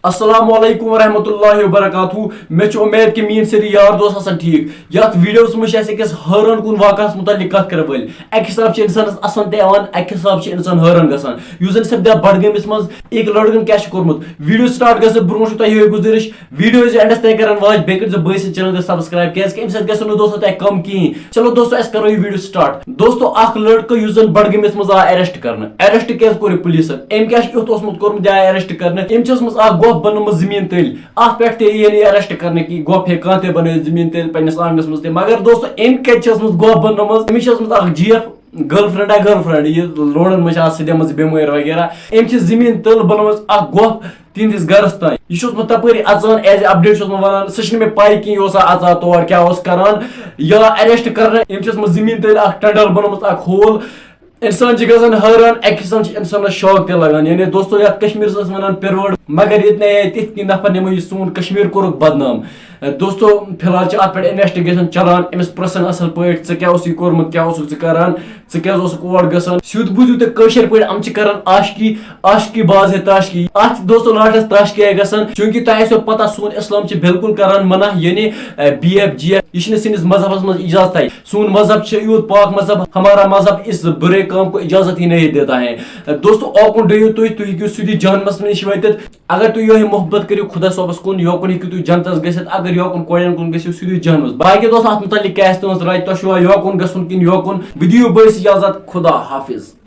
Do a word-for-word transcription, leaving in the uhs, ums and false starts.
السلام علیکم ورحمۃ اللہ وبرکاتہ۔ مےٚ چھُ اُمید کہِ میٲنۍ سٲری یار دوس آسن ٹھیٖک۔ یتھ ویڈیوس منٛز چھِ أسۍ أکِس حٲران کُن واقعس مُتعلق کتھ کرٕنۍ وٲلۍ۔ اکہِ حساب چھِ انسانس اسان تہِ یِوان، اکہِ حساب چھِ انسان حٲران گژھان۔ یُس زن سپدیو بڈگٲمِس منٛز أکۍ لڑکن کیٛاہ چھُ کوٚرمُت۔ ویڈیو سٹارٹ گژھنہٕ برونٛہہ چھُ تۄہہِ یِہوٚے گُزٲرِش، ویڈیو یُس اینڈس تام کرن وٲتۍ، بیٚیہِ کٔرۍزیو بٲے سٕنٛدِ چینل تہِ سبسکرایب، کیٛازِ کہِ امہِ سۭتۍ گژھن نہٕ دوستو تۄہہِ کم کِہیٖنۍ۔ چلو دوستو، أسۍ کرو یہِ ویڈیو سٹارٹ۔ دوستو، اکھ لڑکہٕ یُس زن بڈگٲمِس منٛز آو ارسٹ کرنہٕ، ارسٹ کیٛازِ کوٚر یہِ پُلیٖسن؟ أمۍ کیٛاہ چھُ یُتھ اوسمُت کوٚرمُت یا ارسٹ کرنہٕ؟ أمۍ چھِ ٲسمٕژ اکھ گۄپھ بنٲومٕژ زٔمیٖن تٔلۍ، اتھ پٮ۪ٹھ تہِ یی نہٕ یہِ ارسٹ کرنہٕ کہِ گۄپھ ہیٚکہِ کانٛہہ تہِ بنٲوِتھ زٔمیٖن تٔلۍ پننِس آنگنس منٛز تہِ۔ مگر دوستو، أمۍ کتہِ چھِ ٲسمٕژ گۄپھ بنٲومٕژ؟ أمِس چھِ ٲسمٕژ اکھ جی ایف، گرل فرینڈ آ گرل فرینڈ، یہِ لوڈن منٛز چھِ آز سیٚدیمٕژ بیمٲرۍ وغیرہ۔ أمۍ چھِ زٔمیٖن تٔل بنٲومٕژ اکھ گۄپھ تِہنٛدِس گرس تام۔ یہِ چھُس بہٕ تپٲری اژان، ایز اے اپڈیٹ چھُس بہٕ ونان، سُہ چھُنہٕ مےٚ پاے کینٛہہ، یہِ اوسا اژان تور، کیٛاہ اوس کران، یا ارسٹ کرنہٕ۔ أمۍ چھِ ٲسمٕژ زٔمیٖن تٔلۍ اکھ ٹنڈل بنٲومٕژ، اکھ ہول۔ انسان چھِ گژھان حٲران، اکہِ حساب چھِ انسانس شاک تہِ لگان۔ یعنی دوستو، یتھ کشمیرس منٛز ونان پِروٲڑ، مگر ییٚتہِ نے آیہِ تِتھ کینٛہہ نفر، یِمو یہِ سون کشمیر کوٚرُکھ بدنام۔ دوستو، فی الحال چھِ اتھ پٮ۪ٹھ انویسٹیگیشن چلان، أمِس پرژھن اصل پٲٹھۍ، ژٕ کیٛاہ اوسُے کوٚرمُت، کیٛاہ اوسُکھ ژٕ کران، ژٕ کیٛازِ اوسُکھ اور گژھان؟ سیوٚد بوٗزِو تُہۍ کٲشِر پٲٹھۍ، یِم چھِ کران عاشقی، عاشقی باز ہے تاشکی۔ اتھ دوستو لاسٹس تاشکی آیہِ گژھان، چوٗنٛکہِ تۄہہِ آسیو پتہ، سون اسلام چھِ بالکل کران منع، یعنی، A, B F G F, یہِ چھِنہٕ سٲنِس مذہبس منٛز اجازت۔ سون مذہب چھُ یوٗت پاک مذہب، ہمارا مذہب اس برے کام کو اجازت ہی نہیں دیتا ہے۔ دوستو، اوکُن ڈٔیِو تُہۍ، تُہۍ ہیٚکِو سیوٚدُے جہنمس نِش وٲتِتھ۔ اگر تُہۍ یِہوٚے محبت کٔرِو خۄدا صٲبس کُن، یوکُن ہیٚکِو تُہۍ جنتس گٔژھِتھ، اگر یوکُن کورٮ۪ن کُن گٔژھِو، سیوٚدُے جہنمس۔ باقٕے دوستو، اتھ متعلق کیٛاہ آسہِ تُہنٛز راے؟ تۄہہِ چھُوا یوکُن گژھُن کِنہٕ یوکُن؟ بہٕ دِیِو بٲیِس اجازت، خدا حافظ۔